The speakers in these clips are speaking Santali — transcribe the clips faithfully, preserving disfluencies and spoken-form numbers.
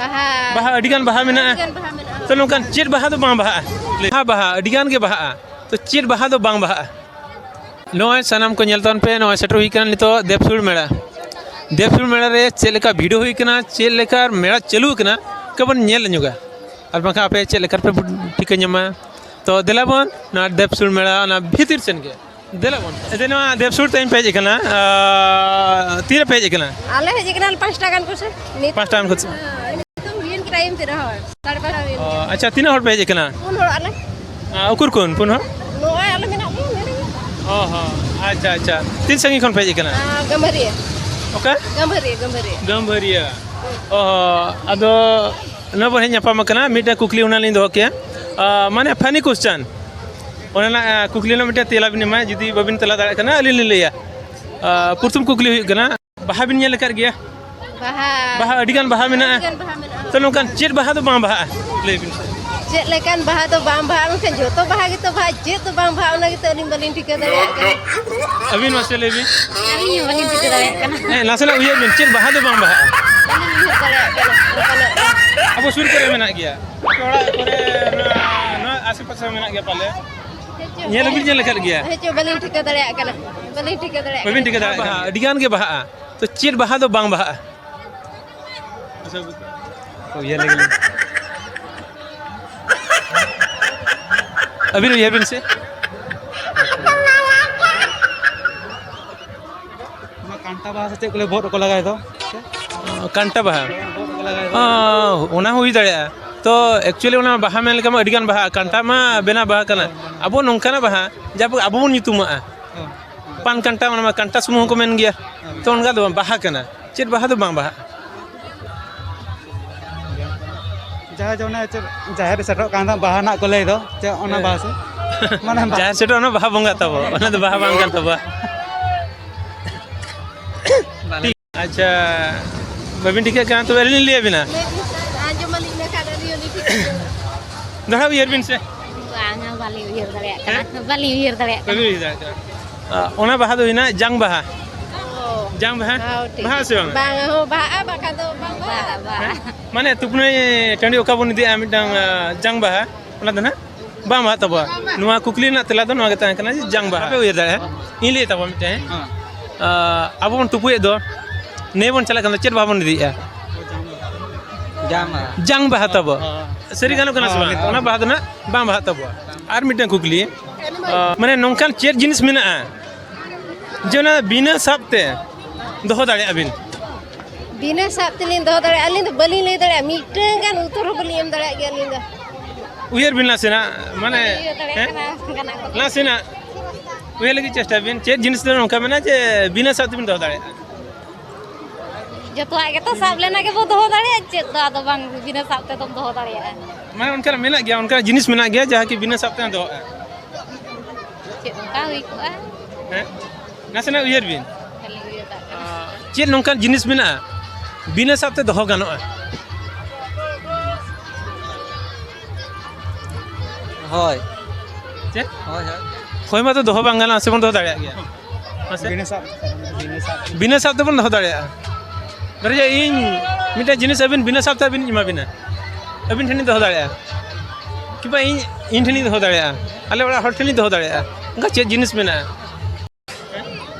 ᱵᱟᱦᱟ ᱟᱹᱰᱤ ᱜᱟᱱ ᱵᱟᱦᱟ ᱢᱮᱱᱟᱜᱼᱟ᱾ ᱟᱹᱰᱤ ᱜᱟᱱ ᱵᱟᱦᱟ ᱢᱮᱱᱟᱜᱼᱟ᱾ ᱛᱚ, ᱱᱚᱝᱠᱟᱱ ᱪᱮᱫ ᱵᱟᱦᱟ ᱫᱚ ᱵᱟᱝ ᱵᱟᱦᱟᱜᱼᱟ? ᱵᱟᱦᱟ, ᱵᱟᱦᱟ ᱟᱹᱰᱤ ᱜᱟᱱ ᱜᱮ ᱵᱟᱦᱟᱜᱼᱟ᱾ ᱛᱚ, ᱪᱮᱫ ᱵᱟᱦᱟ ᱫᱚ ᱵᱟᱝ ᱵᱟᱦᱟᱜᱼᱟ? ᱱᱚᱜᱼᱚᱭ ᱥᱟᱱᱟᱢ ᱠᱚ ᱧᱮᱞ ᱛᱟᱵᱚᱱ ᱯᱮ, ᱱᱚᱜᱼᱚᱭ ᱥᱮᱴᱮᱨ ᱦᱩᱭ ᱠᱟᱱᱟ ᱱᱤᱛᱚᱜ ᱫᱮᱵᱽᱥᱩᱲ ᱢᱮᱞᱟ᱾ ᱫᱮᱵᱽᱥᱩᱲ ᱢᱮᱞᱟ ᱨᱮ ᱪᱮᱫ ᱞᱮᱠᱟ ᱵᱷᱤᱲ ᱦᱩᱭ ᱠᱟᱱᱟ, ᱪᱮᱫ ᱞᱮᱠᱟ ᱢᱮᱞᱟ ᱪᱟᱹᱞᱩ ᱠᱟᱱᱟ, ᱚᱱᱠᱟ ᱵᱚᱱ ᱧᱮᱞ ᱧᱚᱜᱟ᱾ ᱟᱨ ᱵᱟᱝᱠᱷᱟᱱ ᱟᱯᱮ ᱪᱮᱫ ᱞᱮᱠᱟ ᱨᱮᱯᱮ ᱴᱷᱤᱠᱟᱹ ᱧᱟᱢᱟ? ᱛᱚ, ᱫᱮᱞᱟ ᱵᱚᱱ ᱱᱚᱣᱟ ᱫᱮᱵᱽᱥᱩᱲ ᱢᱮᱞᱟ ᱚᱱᱟ ᱵᱷᱤᱛᱤᱨ ᱥᱮᱱ ᱜᱮ᱾ ᱫᱮᱞᱟ ᱵᱚᱱ᱾ ᱮᱱᱛᱮ ᱱᱚᱣᱟ ᱫᱮᱵᱽᱥᱩᱲ ᱛᱮᱧ ᱯᱮ ᱦᱮᱡ ᱟᱠᱟᱱᱟ, ᱟᱨ ᱛᱤᱨᱮ ᱯᱮ ᱦᱮᱡ ᱟᱠᱟᱱᱟ? ᱟᱞᱮ ᱦᱮᱡ ᱟᱠᱟᱱᱟ ᱯᱟᱸᱪᱴᱟ ᱜᱟᱱ ᱠᱚᱥᱮ᱾ ᱱᱤᱛ ᱯᱟᱸᱪᱴᱟ ᱜᱟᱱ ᱠᱚᱥᱮ᱾ ᱦᱮᱸ, ᱱᱤᱛᱚᱝ ᱦᱩᱭᱮᱱ ᱴᱟᱭᱤᱢ ᱛᱤᱱᱟᱹᱜ ᱦᱚᱲ? ᱥᱟᱲᱮ ᱵᱟᱨᱚ ᱦᱩᱭᱮᱱ ᱚ, ᱜᱮᱭᱟ᱾ ᱟᱪᱪᱷᱟ, ᱛᱤᱱᱟᱹᱜ ᱦᱚᱲ ᱯᱮ ᱦᱮᱡ ᱟᱠᱟᱱᱟ? ᱯᱩᱱ ᱦᱚᱲ ᱟᱞᱮ᱾ ᱟ, ᱩᱠᱩᱨ ᱠᱷᱚᱱ ᱯᱩᱱ ᱦᱚᱲ? ᱱᱚᱜᱼᱚᱭ ᱟᱞᱮ ᱢᱮᱱᱟᱜ ᱞᱮᱭᱟ ᱱᱚᱰᱮ ᱜᱮ᱾ ᱚ ᱦᱚᱸ, ᱟᱪᱪᱷᱟ, ᱟᱪᱪᱷᱟ᱾ ᱛᱤᱱ ᱥᱟᱺᱜᱤᱧ ᱠᱷᱚᱱ ᱯᱮ ᱦᱮᱡ ᱟᱠᱟᱱᱟ? ᱟ, ᱜᱟᱹᱢᱵᱷᱟᱹᱨᱤᱭᱟᱹ᱾ ᱚᱠᱟ? ᱜᱟᱹᱢᱵᱷᱟᱹᱨᱤᱭᱟᱹ, ᱜᱟᱹᱢᱵᱷᱟᱹᱨᱤᱭᱟᱹ᱾ ᱜᱟᱹᱢᱵᱷᱟᱹᱨᱤᱭᱟᱹ᱾ ᱚ ᱦᱚᱸ, ᱟᱫᱚ ᱱᱚᱣᱟ ᱵᱚᱱ ᱦᱮᱡ ᱧᱟᱯᱟᱢ ᱟᱠᱟᱱᱟ, ᱢᱤᱫᱴᱟᱝ ᱠᱩᱠᱞᱤ ᱚᱱᱟ ᱞᱤᱧ ᱫᱚᱦᱚ ᱠᱮᱭᱟ᱾ ᱟ, ᱢᱟᱱᱮ funny question᱾ ᱚᱱᱟ ᱨᱮᱱᱟᱜ, ᱟ, ᱠᱩᱠᱞᱤ ᱨᱮᱱᱟᱜ ᱢᱤᱫᱴᱟᱝ ᱛᱮᱞᱟ ᱵᱤᱱ ᱮᱢᱟ, ᱡᱩᱫᱤ ᱵᱟᱵᱤᱱ ᱛᱮᱞᱟ ᱫᱟᱲᱮᱭᱟᱜ ᱠᱟᱱᱟ, ᱟᱹᱞᱤᱧ ᱞᱤᱧ ᱞᱟᱹᱭᱟ᱾ ᱟ, ᱯᱨᱚᱛᱷᱚᱢ ᱠᱩᱠᱞᱤ ᱦᱩᱭᱩᱜ ᱠᱟᱱᱟ, ᱵᱟᱦᱟ ᱵᱤᱱ ᱧᱮᱞ ᱟᱠᱟᱫ ᱜᱮᱭᱟ? ᱵᱟᱦᱟ᱾ ᱵᱟᱦᱟ ᱟᱹᱰᱤ ᱜᱟᱱ ᱵᱟᱦᱟ ᱢᱮᱱᱟᱜᱼᱟ᱾ ᱟᱹᱰᱤ ᱜᱟᱱ ᱵᱟᱦᱟ ᱢᱮᱱᱟᱜᱼᱟ᱾ ᱛᱚ, ᱱᱚᱝᱠᱟᱱ ᱪᱮᱫ ᱵᱟᱦᱟ ᱫᱚ ᱵᱟᱝ ᱵᱟᱦᱟᱜᱼᱟ? ᱞᱟᱹᱭ ᱵᱤᱱ ᱥᱮ᱾ ᱪᱮᱫ ᱞᱮᱠᱟᱱ ᱵᱟᱦᱟ ᱫᱚ ᱵᱟᱝ ᱵᱟᱦᱟᱜᱼᱟ? ᱢᱮᱱᱠᱷᱟᱱ ᱡᱚᱛᱚ ᱵᱟᱦᱟ ᱜᱮᱛᱚ ᱵᱟᱦᱟᱜᱼᱟ, ᱪᱮᱫ ᱫᱚ ᱵᱟᱝ ᱵᱟᱦᱟᱜᱼᱟ, ᱚᱱᱟ ᱜᱮᱛᱚ ᱟᱹᱞᱤᱧ ᱵᱟᱹᱞᱤᱧ ᱴᱷᱤᱠᱟᱹ ᱫᱟᱲᱮᱭᱟᱜ ᱠᱟᱱᱟ᱾ ᱟᱹᱵᱤᱱ ᱢᱟᱥᱮ ᱞᱟᱹᱭ ᱵᱤᱱ᱾ ᱟᱹᱞᱤᱧ ᱦᱚᱸ ᱵᱟᱹᱞᱤᱧ ᱴᱷᱤᱠᱟᱹ ᱫᱟᱲᱮᱭᱟᱜ ᱠᱟᱱᱟ᱾ ᱦᱮᱸ, ᱱᱟᱥᱮᱱᱟᱜ ᱩᱭᱦᱟᱹᱨ ᱵᱤᱱ, ᱪᱮᱫ ᱵᱟᱦᱟ ᱫᱚ ᱵᱟᱝ ᱵᱟᱦᱟᱜᱼᱟ? ᱵᱟᱹᱞᱤᱧ ᱩᱭᱦᱟᱹᱨ ᱫᱟᱲᱮᱭᱟᱜ ᱠᱟᱱᱟ ᱚᱱᱠᱟᱱᱟᱜ᱾ ᱟᱵᱚ ᱥᱩᱨ ᱠᱚᱨᱮ ᱢᱮᱱᱟᱜ ᱜᱮᱭᱟ, ᱚᱲᱟᱜ ᱠᱚᱨᱮ, ᱱᱚᱣᱟ, ᱱᱚᱣᱟ ᱟᱥᱮ ᱯᱟᱥᱮ ᱢᱮᱱᱟᱜ ᱜᱮᱭᱟ ᱯᱟᱞᱮ᱾ ᱧᱮᱞ ᱦᱚᱸᱵᱤᱱ ᱧᱮᱞ ᱟᱠᱟᱫ ᱜᱮᱭᱟ? ᱦᱮᱸ ᱪᱚ, ᱵᱟᱹᱞᱤᱧ ᱴᱷᱤᱠᱟᱹ ᱫᱟᱲᱮᱭᱟᱜ ᱠᱟᱱᱟ, ᱵᱟᱹᱞᱤᱧ ᱴᱷᱤᱠᱟᱹ ᱫᱟᱲᱮᱭᱟᱜ ᱵᱟᱹᱵᱤᱱ ᱠᱟᱱᱟ᱾ ᱴᱷᱤᱠᱟᱹ ᱫᱟᱲᱮᱭᱟᱜ ᱠᱟᱱᱟ? ᱵᱟᱦᱟ ᱟᱹᱰᱤ ᱜᱟᱱ ᱜᱮ ᱵᱟᱦᱟᱜᱼᱟ, ᱛᱚ ᱪᱮᱫ ᱵᱟᱦᱟ ᱫᱚ ᱵᱟᱝ ᱵᱟᱦᱟᱜᱼᱟ? ᱩᱭᱦᱟᱹᱨ ᱞᱮᱜᱮ ᱞᱤᱧ᱾ ᱟᱹᱵᱤᱱ ᱩᱭᱦᱟᱹᱨ ᱵᱤᱱ ᱥᱮ᱾ ᱚᱱᱟ ᱠᱟᱱᱴᱟ ᱵᱟᱦᱟ ᱥᱮ ᱪᱮᱫ ᱠᱚ ᱞᱟᱹᱭᱟ, ᱵᱚᱦᱚᱜ ᱨᱮᱠᱚ ᱞᱟᱜᱟᱭ ᱫᱚ? ᱚ, ᱠᱟᱱᱴᱟ ᱵᱟᱦᱟ᱾ ᱵᱚᱦᱚᱜ ᱨᱮᱠᱚ ᱞᱟᱜᱟᱭ ᱫᱚ᱾ ᱚ, ᱚᱱᱟ ᱦᱚᱸ ᱦᱩᱭ ᱫᱟᱲᱮᱭᱟᱜᱼᱟ᱾ ᱛᱚ, actually ᱚᱱᱟ ᱵᱟᱦᱟ ᱢᱮᱱ ᱞᱮᱠᱷᱟᱱ ᱢᱟ ᱟᱹᱰᱤ ᱜᱟᱱ ᱵᱟᱦᱟ, ᱠᱟᱱᱴᱟ ᱢᱟ ᱵᱮᱱᱟᱣ ᱵᱟᱦᱟ ᱠᱟᱱᱟ᱾ ᱦᱳᱭ, ᱵᱮᱱᱟᱣ᱾ ᱟᱵᱚ ᱱᱚᱝᱠᱟᱱᱟᱜ ᱵᱟᱦᱟ, ᱡᱟᱦᱟᱸ ᱟᱵᱚ ᱵᱚᱱ ᱧᱩᱛᱩᱢᱟᱜᱼᱟ᱾ ᱦᱳᱭ᱾ ᱯᱟᱱ ᱠᱟᱱᱴᱟ, ᱚᱱᱟ ᱢᱟ ᱠᱟᱱᱴᱟ ᱥᱩᱢᱩᱝ ᱦᱚᱸᱠᱚ ᱢᱮᱱ ᱜᱮᱭᱟ᱾ ᱦᱳᱭ᱾ ᱛᱚ, ᱚᱱᱠᱟ ᱫᱚ ᱵᱟᱝ, ᱵᱟᱦᱟ ᱠᱟᱱᱟ᱾ ᱪᱮᱫ ᱵᱟᱦᱟ ᱫᱚ ᱵᱟᱝ ᱵᱟᱦᱟᱜᱼᱟ? ᱡᱟᱦᱟᱸ ᱡᱮ ᱚᱱᱮ ᱪᱮᱫ ᱡᱟᱦᱮᱨ ᱨᱮ ᱥᱮᱴᱮᱨᱚᱜ ᱠᱟᱱ ᱫᱚ, ᱵᱟᱦᱟ ᱨᱮᱱᱟᱜ ᱠᱚ ᱞᱟᱹᱭ ᱫᱚ, ᱪᱮᱫ ᱚᱱᱟ ᱵᱟᱦᱟ ᱥᱮ? ᱢᱟᱱᱮ ᱵᱟᱦᱟ᱾ ᱡᱟᱦᱮᱨ ᱥᱮᱴᱮᱨ, ᱚᱱᱟ ᱵᱟᱦᱟ ᱵᱚᱸᱜᱟ ᱛᱟᱵᱚ, ᱚᱱᱟ ᱫᱚ ᱵᱟᱦᱟ ᱵᱟᱝ ᱠᱟᱱ ᱛᱟᱵᱚᱣᱟ᱾ ᱟᱪᱪᱷᱟ, ᱵᱟᱹᱵᱤᱱ ᱴᱷᱤᱠᱟᱹᱜ ᱠᱟᱱᱟ, ᱛᱚᱵᱮ ᱟᱹᱞᱤᱧ ᱞᱤᱧ ᱞᱟᱹᱭ ᱟᱵᱤᱱᱟ᱾ ᱞᱟᱹᱭ ᱵᱤᱱ ᱥᱮ, ᱟᱸᱡᱚᱢ ᱟᱹᱞᱤᱧ ᱤᱱᱟᱹ ᱠᱷᱟᱱ ᱟᱹᱞᱤᱧ ᱦᱚᱸᱞᱤᱧ ᱴᱷᱤᱠᱟᱹ ᱠᱮᱫᱟ᱾ ᱫᱚᱦᱲᱟ ᱩᱭᱦᱟᱹᱨ ᱵᱤᱱ ᱥᱮ᱾ ᱵᱟᱝᱟ, ᱵᱟᱹᱞᱤᱧ ᱩᱭᱦᱟᱹᱨ ᱫᱟᱲᱮᱭᱟᱜ ᱠᱟᱱᱟ᱾ ᱦᱮᱸ? ᱵᱟᱹᱞᱤᱧ ᱩᱭᱦᱟᱹᱨ ᱫᱟᱲᱮᱭᱟᱜ ᱠᱟᱱᱟ᱾ ᱵᱟᱹᱵᱤᱱ ᱩᱭᱦᱟᱹᱨ ᱫᱟᱲᱮᱭᱟᱜ ᱠᱟᱱᱟ᱾ ᱟ, ᱚᱱᱟ ᱵᱟᱦᱟ ᱫᱚ ᱦᱩᱭᱱᱟ ᱡᱟᱝ ᱵᱟᱦᱟ᱾ ᱚ᱾ ᱡᱟᱝ ᱵᱟᱦᱟ? ᱦᱚᱸ, ᱴᱷᱤᱠ᱾ ᱵᱟᱦᱟ ᱥᱮ ᱵᱟᱝ? ᱵᱟᱝ ᱦᱚᱸ ᱵᱟᱦᱟᱜᱼᱟ, ᱵᱟᱠᱷᱟᱱ ᱫᱚ ᱵᱟᱝ ᱵᱟᱦᱟᱜᱼᱟ᱾ ᱵᱟᱦᱟ, ᱵᱟᱦᱟ᱾ ᱦᱮᱸ? ᱢᱟᱱᱮ ᱛᱩᱯᱱᱟᱹᱭ ᱴᱟᱺᱰᱤ ᱚᱠᱟ ᱵᱚᱱ ᱤᱫᱤᱭᱟ ᱢᱤᱫᱴᱟᱝ, ᱟ, ᱡᱟᱝ ᱵᱟᱦᱟ, ᱚᱱᱟ ᱫᱚ ᱱᱟᱦᱟᱜ ᱵᱟᱝ ᱵᱟᱦᱟᱜ ᱛᱟᱵᱚᱣᱟ᱾ ᱱᱚᱣᱟ ᱠᱩᱠᱞᱤ ᱨᱮᱱᱟᱜ ᱛᱮᱞᱟ ᱫᱚ ᱱᱚᱣᱟ ᱜᱮ ᱛᱟᱦᱮᱸ ᱠᱟᱱᱟ ᱡᱮ ᱡᱟᱝ ᱵᱟᱦᱟ᱾ ᱵᱟᱯᱮ ᱩᱭᱦᱟᱹᱨ ᱫᱟᱲᱮᱭᱟᱜᱼᱟ? ᱤᱧ ᱞᱟᱹᱭ ᱛᱟᱵᱚᱱ ᱢᱤᱫᱴᱮᱱ, ᱦᱮᱸ᱾ ᱟ, ᱟᱵᱚ ᱵᱚᱱ ᱛᱩᱯᱩᱭᱮᱫ ᱫᱚ, ᱱᱟᱹᱭ ᱵᱚᱱ ᱪᱟᱞᱟᱜ ᱠᱟᱱ ᱫᱚ, ᱪᱮᱫ ᱵᱟᱦᱟ ᱵᱚᱱ ᱤᱫᱤᱭᱮᱫᱼᱟ? ᱡᱟᱝ ᱵᱟᱦᱟ᱾ ᱡᱟᱝ ᱵᱟᱦᱟ ᱛᱟᱵᱚ᱾ ᱦᱮᱸ᱾ ᱥᱟᱹᱨᱤ ᱜᱟᱱᱚᱜ ᱠᱟᱱᱟ ᱥᱮ ᱵᱟᱝ? ᱦᱮᱸ᱾ ᱚᱱᱟ ᱵᱟᱦᱟ ᱫᱚ ᱱᱟᱜ ᱵᱟᱝ ᱵᱟᱦᱟᱜ ᱛᱟᱵᱚᱣᱟ᱾ ᱟᱨ ᱢᱤᱫᱴᱮᱱ ᱠᱩᱠᱞᱤ, ᱟ, ᱢᱟᱱᱮ ᱱᱚᱝᱠᱟᱱ ᱪᱮᱫ ᱡᱤᱱᱤᱥ ᱢᱮᱱᱟᱜᱼᱟ ᱡᱮ ᱚᱱᱟ ᱵᱤᱱᱟᱹ ᱥᱟᱵ ᱛᱮ ᱫᱚᱦᱚ ᱫᱟᱲᱮᱭᱟᱜᱼᱟ ᱵᱤᱱ? ᱵᱤᱱᱟᱹ ᱥᱟᱵ ᱛᱮᱞᱤᱧ ᱫᱚᱦᱚ ᱫᱟᱲᱮᱭᱟᱜᱼᱟ? ᱟᱹᱞᱤᱧ ᱫᱚ ᱵᱟᱹᱞᱤᱧ ᱞᱟᱹᱭ ᱫᱟᱲᱮᱭᱟᱜᱼᱟ, ᱢᱤᱫᱴᱟᱹᱝ ᱜᱟᱱ ᱩᱛᱛᱚᱨ ᱦᱚᱸ ᱵᱟᱹᱞᱤᱧ ᱮᱢ ᱫᱟᱲᱮᱭᱟᱜ ᱜᱮᱭᱟ ᱟᱹᱞᱤᱧ ᱫᱚ᱾ ᱩᱭᱦᱟᱹᱨ ᱵᱤᱱ ᱱᱟᱥᱮᱱᱟᱜ, ᱢᱟᱱᱮ, ᱵᱟᱹᱞᱤᱧ ᱩᱭᱦᱟᱹᱨ ᱫᱟᱲᱮᱭᱟᱜ ᱦᱮᱸ? ᱠᱟᱱᱟ, ᱜᱟᱱᱚᱜ ᱠᱟᱱᱟ᱾ ᱱᱟᱥᱮᱱᱟᱜ ᱩᱭᱦᱟᱹᱨ ᱞᱟᱹᱜᱤᱫ ᱪᱮᱥᱴᱟᱭ ᱵᱤᱱ, ᱪᱮᱫ ᱡᱤᱱᱤᱥ ᱫᱚ ᱱᱚᱝᱠᱟ ᱢᱮᱱᱟᱜᱼᱟ ᱡᱮ ᱵᱤᱱᱟᱹ ᱥᱟᱵ ᱛᱮᱵᱤᱱ ᱫᱚᱦᱚ ᱫᱟᱲᱮᱭᱟᱜᱼᱟ? ᱡᱚᱛᱚᱣᱟᱜ ᱜᱮᱛᱚ ᱥᱟᱵ ᱞᱮᱱᱟ ᱜᱮᱵᱚ ᱫᱚᱦᱚ ᱫᱟᱲᱮᱭᱟᱜᱼᱟ, ᱪᱮᱫ ᱫᱚ ᱟᱫᱚ ᱵᱟᱝ ᱵᱤᱱᱟᱹ ᱥᱟᱵ ᱛᱮᱫᱚᱢ ᱫᱚᱦᱚ ᱫᱟᱲᱮᱭᱟᱜᱼᱟ? ᱢᱟᱱᱮ ᱚᱱᱠᱟᱱᱟᱜ ᱢᱮᱱᱟᱜ ᱜᱮᱭᱟ, ᱚᱱᱠᱟᱱᱟᱜ ᱡᱤᱱᱤᱥ ᱢᱮᱱᱟᱜ ᱜᱮᱭᱟ ᱡᱟᱦᱟᱸ ᱠᱤ ᱵᱤᱱᱟᱹ ᱥᱟᱵ ᱛᱮᱦᱚᱸ ᱫᱚᱦᱚᱜᱼᱟ? ᱪᱮᱫ ᱚᱱᱠᱟ ᱦᱩᱭ ᱠᱚᱜᱼᱟ? ᱦᱮᱸ? ᱱᱟᱥᱮᱱᱟᱜ ᱩᱭᱦᱟᱹᱨ ᱵᱤᱱ᱾ ᱵᱟᱹᱞᱤᱧ ᱩᱭᱦᱟᱹᱨ ᱫᱟᱲᱮᱭᱟᱜ ᱠᱟᱱᱟ᱾ ᱪᱮᱫ ᱱᱚᱝᱠᱟᱱ ᱡᱤᱱᱤᱥ ᱢᱮᱱᱟᱜᱼᱟ ᱵᱤᱱᱟᱹ ᱥᱟᱵ ᱛᱮ ᱫᱚᱦᱚ ᱜᱟᱱᱚᱜᱼᱟ? ᱦᱳᱭ᱾ ᱪᱮᱫ? ᱦᱳᱭ, ᱦᱳᱭ᱾ ᱦᱳᱭ ᱢᱟᱛᱚ ᱫᱚᱦᱚ ᱵᱟᱝ ᱜᱟᱱᱚᱜᱼᱟ, ᱥᱮᱵᱚᱱ ᱫᱚᱦᱚ ᱫᱟᱲᱮᱭᱟᱜ ᱜᱮᱭᱟ? ᱢᱟᱥᱮ? ᱵᱤᱱᱟᱹ ᱥᱟᱵ, ᱵᱤᱱᱟᱹ ᱥᱟᱵ᱾ ᱵᱤᱱᱟᱹ ᱥᱟᱵ ᱛᱮᱵᱚᱱ ᱫᱚᱦᱚ ᱫᱟᱲᱮᱭᱟᱜᱼᱟ᱾ ᱫᱷᱚᱨᱚ ᱡᱮ ᱤᱧ ᱢᱤᱫᱴᱮᱱ ᱡᱤᱱᱤᱥ ᱟᱹᱵᱤᱱ ᱵᱤᱱᱟᱹ ᱥᱟᱵ ᱛᱮ ᱟᱹᱵᱤᱱ ᱤᱧ ᱮᱢᱟ ᱵᱤᱱᱟ, ᱟᱹᱵᱤᱱ ᱴᱷᱮᱱᱤᱧ ᱫᱚᱦᱚ ᱫᱟᱲᱮᱭᱟᱜᱼᱟ, ᱠᱤᱝᱵᱟ ᱤᱧ, ᱤᱧ ᱴᱷᱮᱱᱤᱧ ᱫᱚᱦᱚ ᱫᱟᱲᱮᱭᱟᱜᱼᱟ, ᱟᱞᱮ ᱚᱲᱟᱜ ᱦᱚᱲ ᱴᱷᱮᱱᱤᱧ ᱫᱚᱦᱚ ᱫᱟᱲᱮᱭᱟᱜᱼᱟ, ᱚᱱᱠᱟ ᱪᱮᱫ ᱡᱤᱱᱤᱥ ᱢᱮᱱᱟᱜᱼᱟ?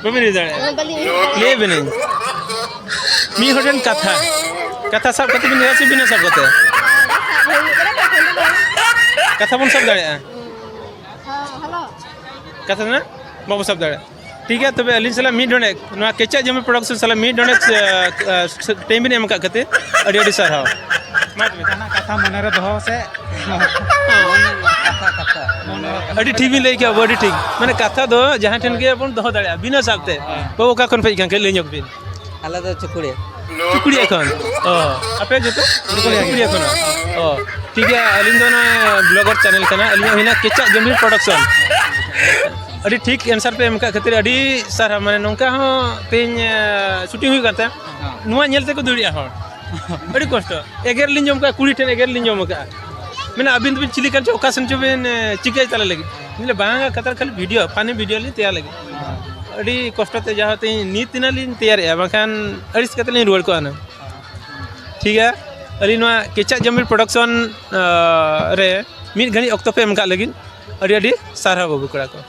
ᱵᱟᱹᱵᱤᱱ ᱞᱟᱹᱭ ᱫᱟᱲᱮᱭᱟᱜᱼᱟ? ᱵᱟᱹᱞᱤᱧ ᱩᱭᱦᱟᱹᱨ ᱫᱟᱲᱮᱭᱟᱜᱼᱟ᱾ ᱞᱟᱹᱭ ᱟᱵᱤᱱᱟᱹᱧ, ᱢᱤᱫ ᱦᱚᱲ ᱴᱷᱮᱱ ᱠᱟᱛᱷᱟ, ᱠᱟᱛᱷᱟ ᱥᱟᱵ ᱠᱟᱛᱮ ᱵᱤᱱ ᱞᱟᱹᱭᱟ ᱥᱮ ᱵᱤᱱᱟᱹ ᱥᱟᱵ ᱠᱟᱛᱮ? ᱥᱟᱵ ᱦᱩᱭᱩᱜ ᱠᱟᱱᱟ, ᱵᱟᱠᱷᱟᱱ ᱫᱚ ᱵᱟᱝ᱾ ᱠᱟᱛᱷᱟ ᱵᱚᱱ ᱥᱟᱵ ᱫᱟᱲᱮᱭᱟᱜᱼᱟ᱾ ᱦᱮᱸ, ᱦᱮᱞᱳ᱾ ᱠᱟᱛᱷᱟ ᱫᱚ ᱱᱟᱜ ᱵᱟᱵᱚ ᱥᱟᱵ ᱫᱟᱲᱮᱭᱟᱜᱼᱟ᱾ ᱴᱷᱤᱠ ᱜᱮᱭᱟ, ᱛᱚᱵᱮ ᱟᱹᱞᱤᱧ ᱥᱟᱞᱟᱜ ᱢᱤᱫ ᱰᱚᱸᱰᱮᱠ, ᱱᱚᱣᱟ ᱠᱮᱪᱟᱜ ᱡᱚᱢᱤ ᱯᱨᱚᱰᱟᱠᱥᱚᱱ ᱥᱟᱞᱟᱜ ᱢᱤᱫ ᱰᱚᱸᱰᱮᱠ, ᱮ, ᱮ, ᱴᱟᱭᱤᱢ ᱵᱤᱱ ᱮᱢ ᱟᱠᱟᱫ ᱠᱷᱟᱹᱛᱤᱨ ᱟᱹᱰᱤ ᱟᱹᱰᱤ ᱥᱟᱨᱦᱟᱣ᱾ ᱢᱟ ᱛᱚᱵᱮ᱾ ᱡᱟᱦᱟᱱᱟᱜ ᱠᱟᱛᱷᱟ ᱢᱚᱱᱮ ᱨᱮ ᱫᱚᱦᱚ ᱥᱮ᱾ ᱠᱟᱛᱷᱟ, ᱠᱟᱛᱷᱟ᱾ ᱢᱚᱱᱮ ᱨᱮ ᱟᱹᱰᱤ ᱴᱷᱤᱠ ᱵᱤᱱ ᱞᱟᱹᱭ ᱠᱮᱜᱼᱟ, ᱟᱹᱰᱤ ᱴᱷᱤᱠ᱾ ᱢᱟᱱᱮ ᱠᱟᱛᱷᱟ ᱫᱚ ᱡᱟᱦᱟᱸ ᱴᱷᱮᱱ ᱜᱮ ᱵᱚᱱ ᱫᱚᱦᱚ ᱫᱟᱲᱮᱭᱟᱜᱼᱟ ᱵᱤᱱᱟᱹ ᱥᱟᱵ ᱛᱮ᱾ ᱦᱮᱸ᱾ ᱵᱟᱹᱵᱩ ᱚᱠᱟ ᱠᱷᱚᱱ ᱯᱮ ᱦᱮᱡ ᱟᱠᱟᱱ ᱠᱟᱹᱡ ᱞᱟᱹᱭ ᱧᱚᱜ ᱵᱤᱱ᱾ ᱟᱞᱮ ᱫᱚ ᱪᱩᱠᱩᱲᱤᱭᱟᱹ᱾ ᱪᱩᱠᱩᱲᱤᱭᱟᱹ ᱠᱷᱚᱱ? ᱚ, ᱟᱯᱮ ᱡᱚᱛᱚ? ᱪᱩᱠᱩᱲᱤᱭᱟᱹ᱾ ᱪᱩᱠᱩᱲᱤᱭᱟᱹ ᱠᱷᱚᱱ᱾ ᱚ, ᱴᱷᱤᱠ ᱜᱮᱭᱟ, ᱟᱹᱞᱤᱧ ᱫᱚ ᱱᱚᱜᱼᱚᱭ ᱵᱞᱚᱜᱟᱨ ᱪᱮᱱᱮᱞ ᱠᱟᱱᱟ, ᱟᱹᱞᱤᱧᱟᱜ ᱦᱩᱭᱱᱟ ᱠᱮᱪᱟᱜ ᱡᱚᱢᱤᱨ ᱯᱨᱚᱰᱟᱠᱥᱚᱱ᱾ ᱟᱹᱰᱤ ᱴᱷᱤᱠ ᱮᱱᱥᱟᱨ ᱯᱮ ᱮᱢ ᱟᱠᱟᱫ ᱠᱷᱟᱹᱛᱤᱨ ᱟᱹᱰᱤ ᱥᱟᱨᱦᱟᱣ᱾ ᱢᱟᱱᱮ ᱱᱚᱝᱠᱟ ᱦᱚᱸ ᱛᱮᱦᱮᱧ, ᱮ, ᱥᱩᱴᱤᱝ ᱦᱩᱭᱩᱜ ᱠᱟᱱ ᱛᱟᱦᱮᱸᱫ᱾ ᱦᱮᱸ᱾ ᱱᱚᱣᱟ ᱧᱮᱞ ᱛᱮᱠᱚ ᱫᱟᱹᱲ ᱮᱜᱼᱟ ᱦᱚᱲ᱾ ᱟᱹᱰᱤ ᱠᱚᱥᱴᱚ᱾ ᱮᱜᱮᱨ ᱞᱤᱧ ᱡᱚᱢ ᱠᱟᱜᱼᱟ, ᱠᱩᱲᱤ ᱴᱷᱮᱱ ᱮᱜᱮᱨ ᱞᱤᱧ ᱡᱚᱢ ᱠᱟᱜᱼᱟ᱾ ᱢᱮᱱᱟ, "ᱟᱹᱵᱤᱱ ᱫᱚᱵᱤᱱ ᱪᱤᱞᱤ ᱠᱟᱱ ᱪᱚ, ᱚᱠᱟ ᱥᱮᱱ ᱪᱚ ᱵᱤᱱ, ᱮ, ᱪᱤᱠᱟᱹᱭ ᱛᱟᱞᱮ ᱞᱟᱹᱜᱤᱫ?" ᱤᱧ ᱞᱟᱹᱭᱟ, "ᱵᱟᱝᱟ, ᱠᱟᱛᱷᱟ ᱠᱷᱟᱹᱞᱤ ᱵᱷᱤᱰᱤᱭᱳ, ᱯᱷᱟᱱᱤ ᱵᱷᱤᱰᱤᱭᱳ ᱞᱤᱧ ᱛᱮᱭᱟᱨ ᱞᱟᱹᱜᱤᱫ᱾" ᱦᱮᱸ᱾ ᱟᱹᱰᱤ ᱠᱚᱥᱴᱚ ᱛᱮ ᱡᱟᱦᱟᱸ ᱛᱮ ᱱᱤᱛ ᱛᱤᱱᱟᱹᱜ ᱞᱤᱧ ᱛᱮᱭᱟᱨᱮᱜᱼᱟ, ᱵᱟᱝᱠᱷᱟᱱ ᱟᱹᱲᱤᱥ ᱠᱟᱛᱮ ᱞᱤᱧ ᱨᱩᱣᱟᱹᱲ ᱠᱚᱜᱼᱟ ᱦᱩᱱᱟᱹᱝ᱾ ᱴᱷᱤᱠ ᱜᱮᱭᱟ, ᱟᱹᱞᱤᱧ ᱱᱚᱣᱟ ᱠᱮᱪᱟᱜ ᱡᱟᱢᱤᱞ ᱯᱨᱚᱰᱟᱠᱥᱚᱱ, ᱟᱸ, ᱨᱮ ᱢᱤᱫ ᱜᱷᱟᱹᱲᱤᱡ ᱚᱠᱛᱚ ᱯᱮ ᱮᱢ ᱠᱟᱜ ᱞᱟᱹᱜᱤᱫ ᱟᱹᱰᱤ ᱟᱹᱰᱤ ᱥᱟᱨᱦᱟᱣ ᱵᱟᱹᱵᱩ ᱠᱚᱲᱟ ᱠᱚ᱾